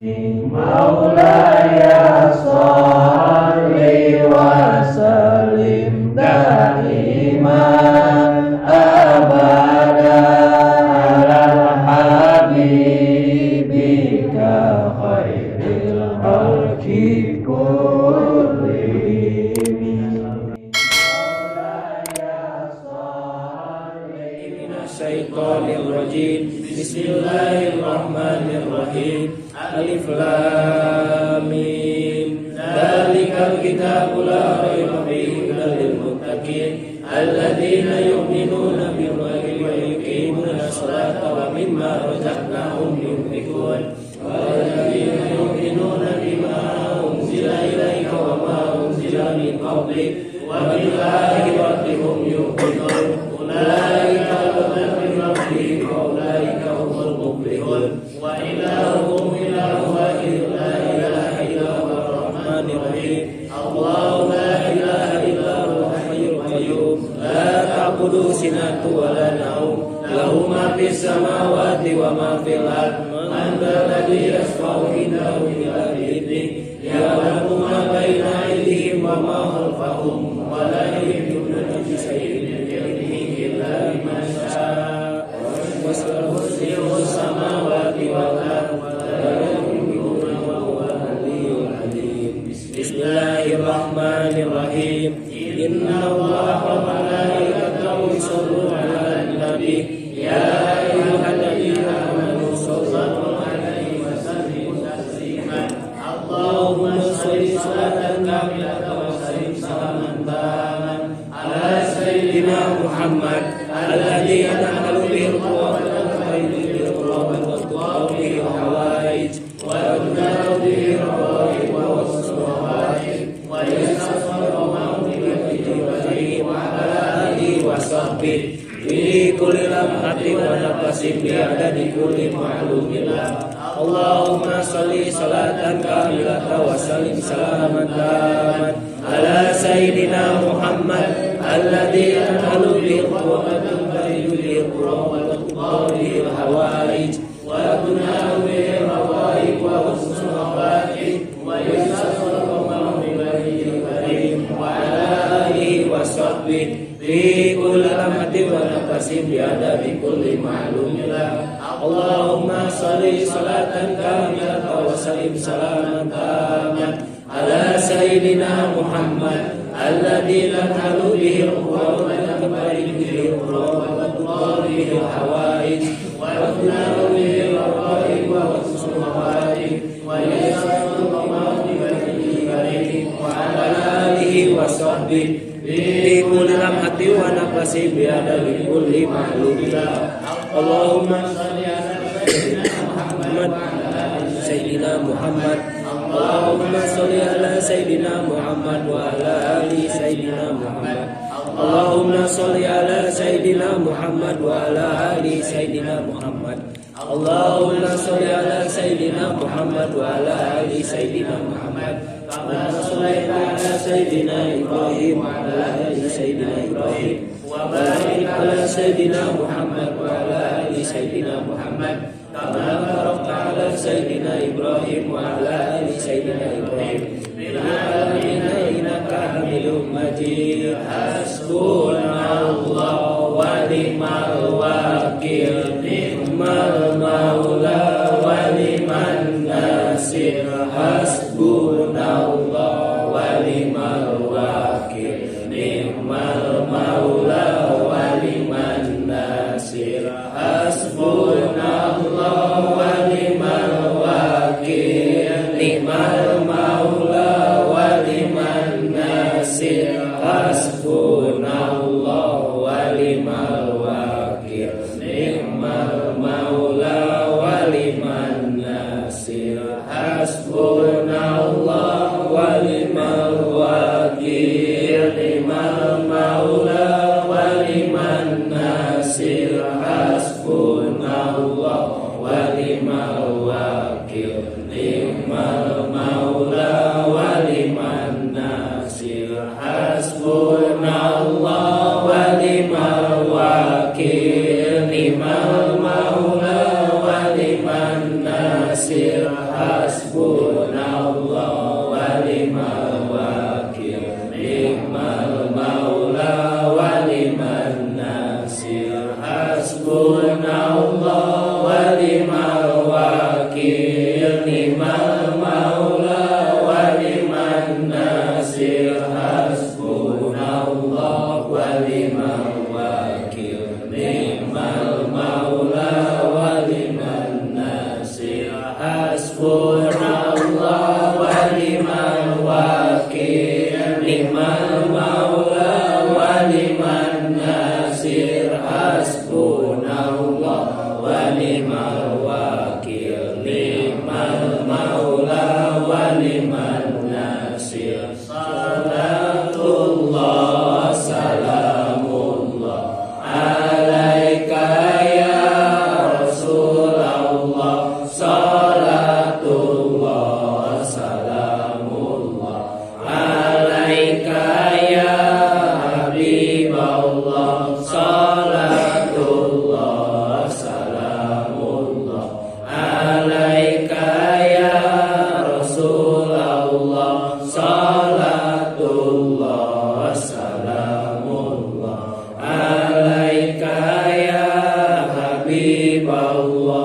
مولاي صل وسلم دائما أبدا على حبيبك خير الخلق كلهم. مولاي صل من الشيطان الرجيم. بسم الله الرحمن الرحيم. ألف لام ميم ذلك الكتاب لا ريب فيه هدى للمتقين الذين يؤمنون بالغيب ويقيمون الصلاة ومما رزقناهم ينفقون والذين يؤمنون بما أنزل إليك وما أنزل من قبلك وبالآخرة هم يوقنون أولئك على هدى من ربهم وأولئك هم المفلحون. وإلهكم إله واحد لا إله إلا هو الرحمن الرحيم. الله لا إله إلا هو الحي القيوم لا تأخذه سنة ولا نوم له ما في السماوات وما في الأرض من ذا الذي يشفع عنده إلا بإذنه يعلم ما بين أيديهم وما خلفهم ولا يحيطون بشيء من علمه إلا بما شاء وسع كرسيه السماوات والأرض ولا يؤوده وهو العلي العظيم. بسم الله الرحمن الرحيم. إن الله وملائكته يصلون على النبي يا أيها الذين آمنوا صلوا عليه وسلموا تسليما. اللهم صل صلاة كاملة وسلم سلاما تاما على سيدنا محمد الذي تنال به القوة وتنفرج به الكرب وتقضى به الحوائج وتنال به الرغائب والصلوات ويستسقى الغمام بوجهه الكريم وعلى آله وصحبه في كل لمحة ونفس بعدد كل معلوم له. اللهم صل صلاة كاملة وسلم سلاما تاما على سيدنا محمد الذي تنال به القوة وتنفرج به الكرب وتقضى به الحوائج وتنال به الرغائب وحسن الخواتم ويستسقى الغمام بوجهه الكريم وعلى آله وصحبه في كل لمحة ونفس بعدد كل معلوم له. اللهم صل صلاة كاملة وسلم سلاما تاما على سيدنا محمد الذي تنال به القوة وتنفرج به الكرب وتقضى به الحوائج وتنال به الرغائب وحسن الخواتم ويستسقى الغمام بوجهه الكريم وعلى آله وصحبه في كل لمحة ونفس بعدد كل معلوم له. اللهم صل على محمد سيدنا محمد. اللهم صل على سيدنا محمد وعلى آل سيدنا محمد. اللهم صل على سيدنا محمد وعلى آل سيدنا محمد. اللهم صل على سيدنا محمد وعلى آل سيدنا محمد كما صليت على سيدنا إبراهيم وعلى آل سيدنا إبراهيم وبارك على سيدنا محمد وعلى آل سيدنا محمد كما باركت على سيدنا إبراهيم وعلى آل سيدنا إبراهيم في العالمين إنك حميد مجيد. حسبنا الله ونعم الوكيل نعم المولى ونعم النصير. حسبنا الله ونعم الوكيل نعم المولى ونعم النصير. حسبنا الله ونعم الوكيل نعم المولى ونعم النصير. حسبنا الله ونعم الوكيل نعم المولى ونعم النصير. حسبنا الله ونعم الوكيل نعم المولى ونعم النصير. حسبنا الله ونعم الوكيل نعم المولى ونعم النصير. حسبنا الله ونعم الوكيل نعم المولى ونعم النصير. حسبنا Hasbunallah wa ni'mal wakil, ni'mal maula wa ni'man nasir. Hasbunallah wa ni'mal wakil, ni'mal maula wa ni'man nasir. Hasbunallah wa ni'mal wakil, ni'mal maula wa ni'man nasir. Hasbunallah wa ni'mal wakil, ni'mal maula wa ni'man nasir. Hasbunallah wa ni'mal wakil, ni'mal maula wa ni'man nasir. Salatullah salamullah alaika ya Rasulullah. Salatullah salamullah alaika ya Habiballah. Salatullah salamullah alaika ya Rasulullah. Salatullah salamullah alaika ya Habiballah.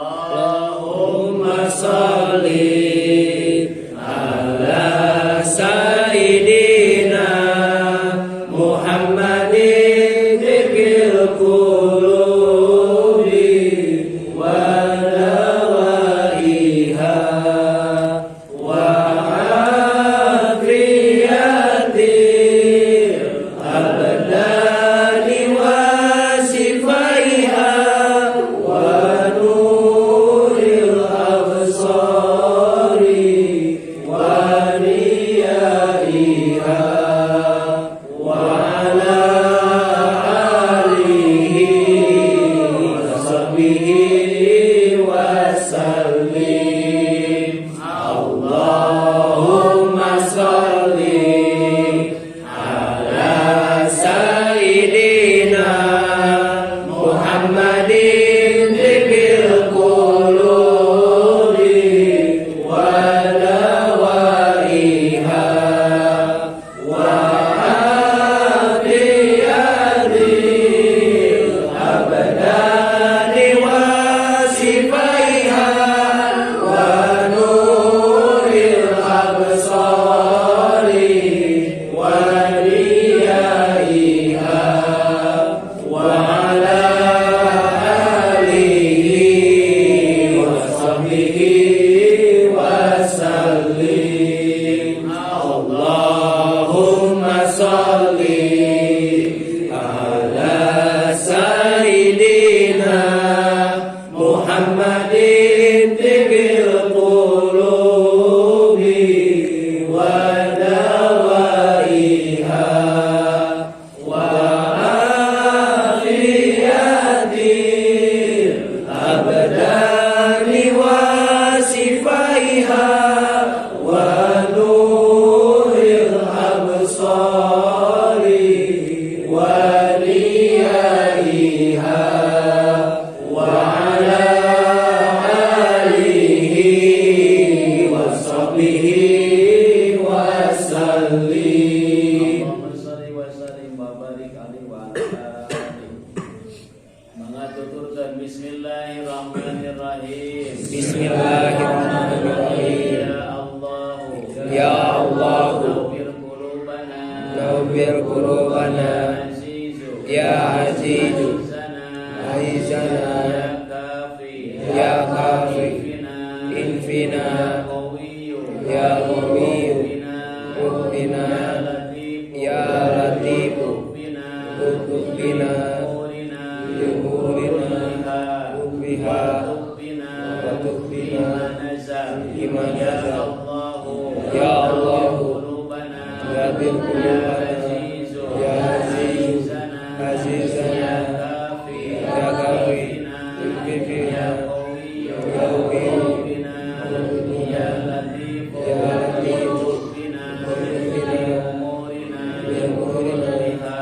Allahumma sholli ala sayyidina Muhammadin dzikil qulubi wa dawaiha wa afiyatil abdani wa sifaiha wa nuril absari wa diyaiha wa ala alihi wa sahbihi wa sallim. Allahumma sholli ala sayyidina Muhammadin dzikil qulubi wa dawaiha wa afiyatil abdani wa sifaiha wa nuril absari wa diyaiha wa ala alihi wa sahbihi wa sallim. Allahumma sholli ala sayyidina Muhammadin tibil qulubi wa dawaiha wa afiyatil abdani wa sifaiha wa nuril absari wa diyaiha wa ala alihi wa sahbihi wa sallim. Allahumma sholli wa sallim wa barik alaihi wa ala alihi. Mangatuturkeun bismillahirrahmanirrahim. Bismillahirrahmanirrahim. Ya Allah, Ya Allah, nawwir qulubana, nawwir qulubana, ya Azizu, ya Azizu, Aizana, Aizana, ya Kafi, ya Kafi, Infina, Infina, ya Qawiyyu, ya Qawiyyu, Rabbina, Rabbina, ya Latifu, ya Latifu, Rabbina, Rabbina, Umurina, Umurina, Rabbina, Rabbina, Bima Bima nazal, nazal. Ya Allah, Ya Allah, qulubana, Nawwir ya qulubana, Azizu, ya Azizu, Aizana, Aizana, ya Kafi, ya Kafi, Infina, Infina, ya Qawiyyu, ya Qawiyyu, Rabbina, ya Latifu, ya Latifu, Rabbina, Rabbina, Umurina, bi umurina, kulliha,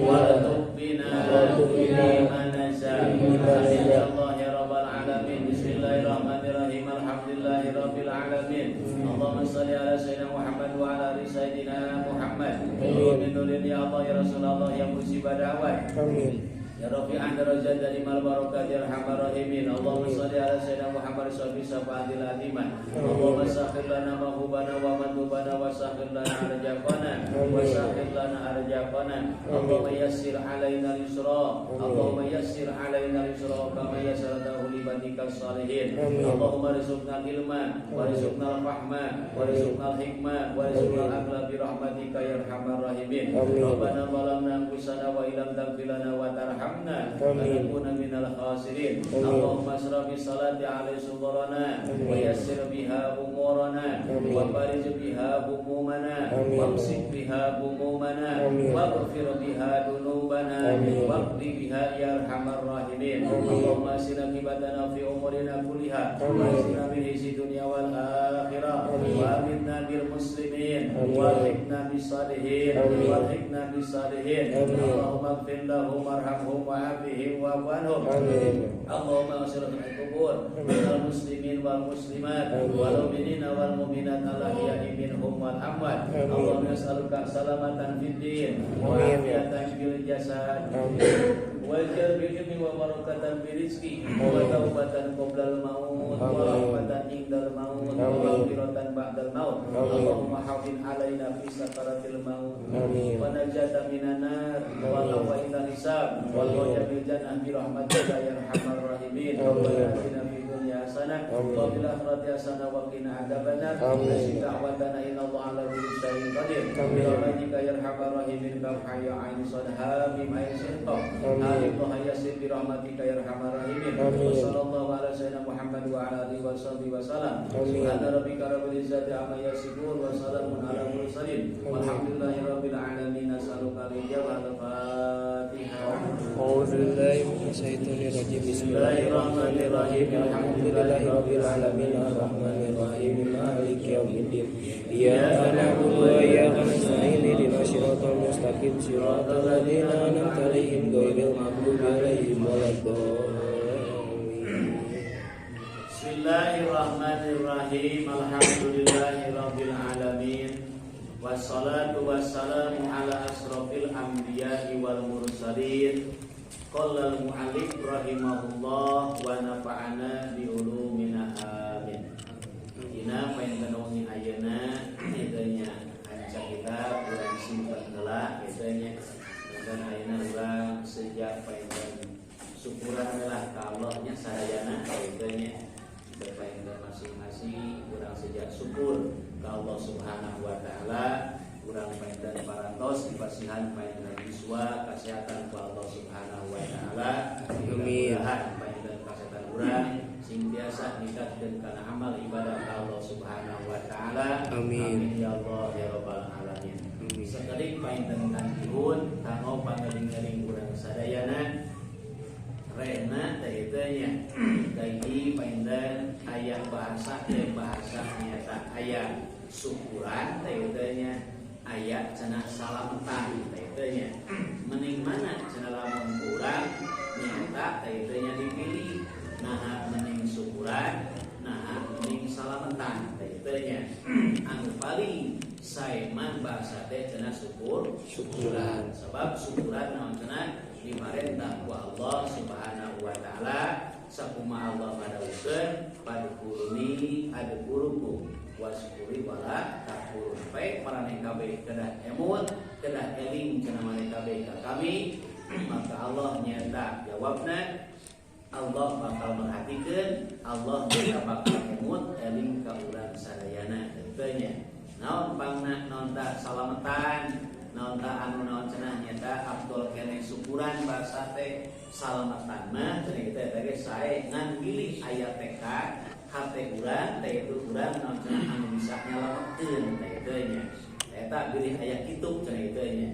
warzuqna warzuqna, bima nazal. bima nazal. Ya Allah ya Rabbal alamin. Bismillahirrahmanirrahim. Alhamdulillahi rabbil alamin. Allahumma shalli ala sayyidina Muhammad wa ala ali sayyidina Muhammad. Amin. Ya Allah ya Rasulullah ya mujib da'wat. Amin. Ya Rafi'an darajat dari mal barakat ya arhamar rahimin. Allahumma shalli ala sayyidina Muhammad sahibi syafatil azimah. Allahumma sakhir lana mahubana wa madubana wa sakhir lana arjaqana wa sakhir lana arjaqana. Allahumma yassir alaina al-yusra. Allahumma yassir alaina al-yusra kama yassartahu li ibadika salihin. Allahumma rizqna ilma wa rizqna al-fahma wa rizqna al-hikma wa rizqna al-aqla bi rahmatika ya arhamar rahimin. Rabbana zalamna anfusana wa illam taghfir lana wa tarhamna lanakuna minal khasirin. Allahumma asra bi salati alaihi sudurana wa yassir biha umurana wa farij biha humumana wa amsik biha humumana wa ighfir biha dunubana wa qdi biha ya arhamar rahimin. Allahumma asina kibatana fi umurina kulliha wa asina min hizzi dunya wal akhirah wa aminna bil muslimin wa alhiqna bis salihin wa alhiqna bis salihin. Allahumma ighfir lahum warhamhum wa afihim wa anhum. Allahumma ighfir al-qubur minal muslimin wal muslimat wal mu'minina wal mu'minat al-ahya'i minhum wal amwat. Allahumma nas'aluka salamatan fid din wa afiyatan fil jasad wa jalbil ilmi wa barakatan fil rizqi wa taubatan qoblal maut wa rahmatan indal maut wa maghfiratan ba'dal maut. Allahumma hafidh alaina fi sakaratil maut wa najatan minan nar wa afwa indal hisab wal bil jannah bi rahmatika ya arhamar rahimin. Rabbana atina fid dunya hasanah wa fil akhirati hasanah wa qina adzabannar. Nasib da'watana innallaha ala kulli syai'in qadir. Bi rahmatika ya arhamar rahimin. Ka hayya ain sadha mim ain sin qaf. Amin yassir bi rahmatika ya arhamar rahimin. Wa sallallahu ala sayyidina Muhammad wa ala alihi wasahbihi wasallam. Subhana rabbika rabbil izzati amma yasifun wa salamun ala mursalin. Walhamdulillahi rabbil alamin. Nas'aluka al-ijabah. Al-Fatihah. A'udzu billahi minasyaitonir rajim. Bismillahirrahmanirrahim. Alhamdulillahi rabbil alamin arrahmanir rahim maliki yaumiddin. Iyyaka na'budu wa iyyaka nasta'in ihdinas siratal mustaqim siratal ladzina an'amta 'alaihim ghairil maghdubi 'alaihim waladdallin. Bismillahirrahmanirrahim. Alhamdulillahi rabbil alamin. Wassalatu wassalamu ala asrofil anbiya'i wal mursalin. Qala al-mu'allif rahimahullah wa nafa'ana bi ulumina amin. Dina painten wengi ayeuna kitu nya anca kita urang simpen heula kitu nya. Dan ayeuna urang sejak painten syukuran heula ka Allah nya sadayana kitu nya. Painten masing-masing urang sejak syukur ka Allah Subhanahu wa taala. Urang painten parantos dipasihan painten yuswa kesehatan ku Allah Subhanahu wa taala. Amin. Mudah-mudahan painten kesehatan urang sing biasa ningkatkeun kana amal ibadah ka Allah Subhanahu wa taala. Amin. Amin ya Allah ya rabbal alamin. Amin. Sakedik painten kantihun kanggo pangeling-eling urang sadayana rehna teh teh nya. Dagi painten aya bahasa teh bahasa nyata aya syukuran teh teh nya. Aya cenah salametan teh teh nya. Mending mana cenah lamun kurang nyata teh teh nya dipilih. Naha mending syukuran, naha mending salametan teh teh nya. Anu paling saeman bahasa teh cenah syukur, syukuran. Sebab syukuran naon cenah diparentah ku Allah Subhanahu wa taala sakumaha Allah ngadawuhkeun padkuruni adkurukum wasyukuri wala takfurun. Baik maraneh kabeh kedah emut, kedah eling cenah maneh kabeh ka kami, maka Allah nyata jawabna Allah bakal merhatikeun, Allah nyata bakal emut eling ka urang sadayana teu nya. Naon pangna naon ta salametan, naon ta anu naon cenah nyata abdol keneh syukuran bahasa teh salametan mah cenah kitu eta ge sae ngan bilih aya tekad hate urang teh itu urang naon cenah anu bisa nyalametkeun teh kitu nya. Eta bilih aya kitu cenah kitu nya.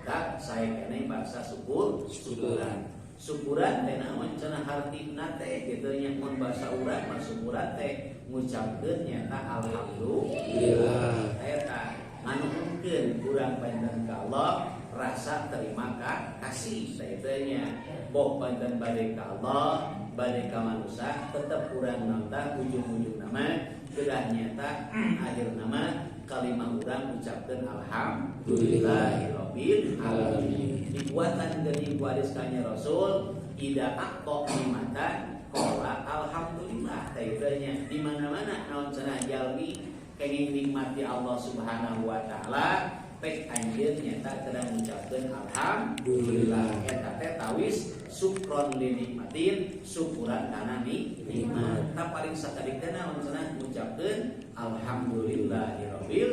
Tak sae keneh bahasa syukur, syukuran. Syukuran teh naon cenah hartina teh kitu nya mun bahasa urang mah syukuran teh ngucapkeun nyata alhamdulillah. Eta nganuhunkeun urang panjenengan ka Allah rasa terima kasih teh kitu nya. Boh panjenengan bade ka Allah, bade ka manusia tetep urang nonta ujung-ujung nama kedah Kedah nyata akhirna mah kalimah urang ucapkeun alhamdulillahirabbil alamin. Dibuatan geuning ku hadis kanjeng Rasul ida aqta nikmatan qala alhamdulillah. Teh nya di mana-mana naon cenah jalmi kenging nikmati Allah Subhanahu wa taala pek anjeun nyata kedah ngucapkeun alhamdulillah. Eta teh tawis sukron li nikmatin, syukuran kana nikmat. Ta paling sakedik teh naon cenah ngucapkeun alhamdulillahirabbil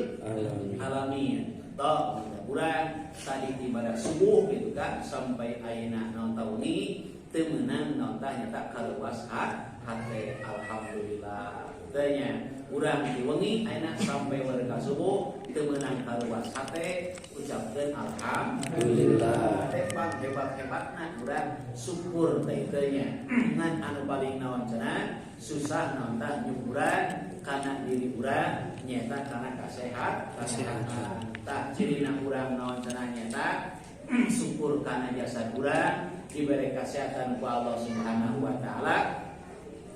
alamin. Toh urang tadi ibadah subuh gitu kan sampai ayeuna naon tauni teu meunang naon tah nyata kaluas hate alhamdulillah. Teh nya urang di wengi ayeuna sampai warga subuh teu meunang kaluas hate ucapkeun alhamdulillah. Teh pang hebat-hebatna urang syukur teh teh nya. Ngan anu paling naon cenah susah naon tah nyukuran kana diri urang nyata kana kasehatan. Tah cirina urang naon cenah nyata syukur kana jasad urang diberi kesehatan ku Allah Subhanahu wa taala.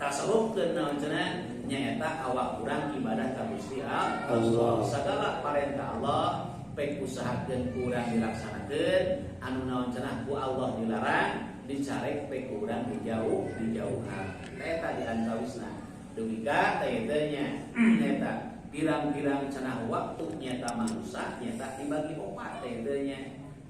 Tasarrufkeun naon cenah nyaeta awak urang ibadah ka Gusti Allah. Sagala parentah Allah pek usahakeun ku urang dilaksanakeun, anu naon cenah ku Allah dilarang dicarek pek ku urang dijauhan. Eta di antawisna. Dugi ka teh teh nya eta pirang-pirang cenah waktu nyata manusia nyata dibagi opat teh teh nya.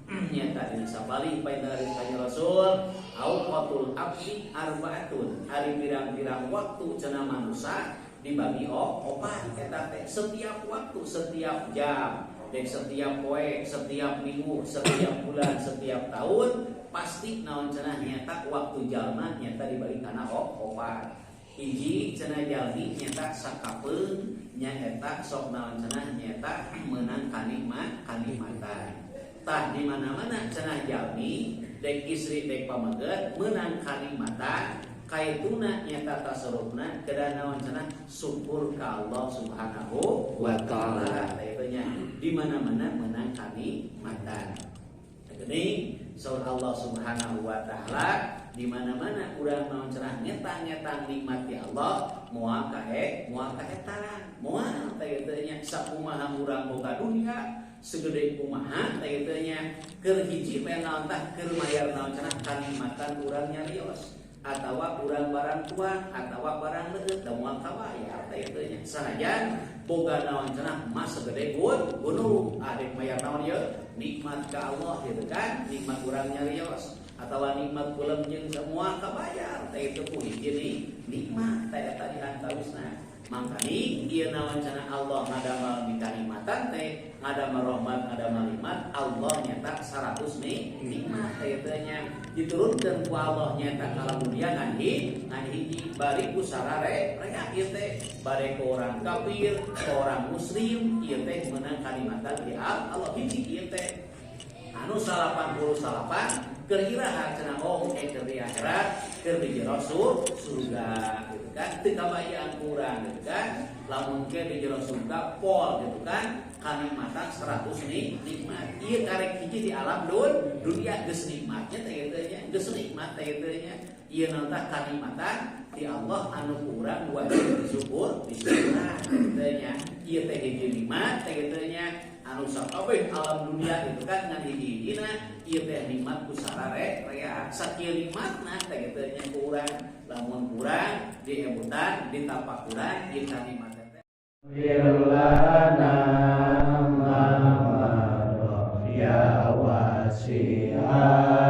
Nyata dina sabali painten kanjeng Rasul auqatul abdi arbaatun, ari pirang-pirang waktu cenah manusia dibagi opat eta teh setiap waktu, setiap jam, dan setiap poe, setiap minggu, setiap bulan, setiap tahun pasti naon cenah nyata waktu jalma nyata dibagi kana opat. Hiji cenah jalmi nyata sakapeung nyaeta sok naon cenah nyata meunang kanikmatan. Tah di mana-mana cenah jalmi dek istri dek pameget meunang kanikmatan kaituna nyata tasarrufna kedah naon cenah syukur ka Allah Subhanahu wa taala. Tah nya di mana-mana meunang kanikmatan. Geuning saur Allah Subhanahu wa taala di mana-mana urang naon cenah ngetang-ngetang nikmat ti Allah moal kaetaran moal teh teh nya sakumaha urang boga dunia segede kumaha teh teh nya keur hiji bae naon tah keur mayar naon cenah kanikmatan urang nyarios atawa urang barang tuang atawa barang leueut da moal kabayar teh teh nya sanajan boga naon cenah emas segede gunung adek mayar naon ieu nikmat ka Allah gitu kan nikmat urang nyarios atawa nikmat kulem jeung semua kabayar teh itu ku hiji nikmat teh eta di antawisna. Mangkani ieu naon cenah Allah ngadamel dikanikmatan teh ngadamel rahmat ngadamel nikmat Allah nyata 100 nikmat teh teh nya diturunkeun ku Allah nyata ka dunia ngan hiji bari ku sarare rea ieu teh bare ku orang kafir ku orang muslim ieu teh meunang kanikmatan di Allah hiji ieu teh anu 89 keur iraha cenah oh keur di akhirat keur di jero surga gitu kan teu kabayang kurang gitu kan lamun ke di jero surga pol gitu kan kanikmatan 100 nikmat ieu karek hiji di alam dunia geus nikmatnya teh kitu nya geus nikmat teh kitu nya ieu naon tah kanikmatan di Allah anu kurang wajib disyukur disyukuran kitu nya ieu teh hiji nikmat teh kitu nya anu sakabeh alam dunia itu kan ngan hiji-hijina ieu teh nikmat ku sarare rea sakieu nikmatna teh kitu nya ku urang lamun kurang diemutan ditapakuran ieu kanikmatan teh Lana ma ya wasi'al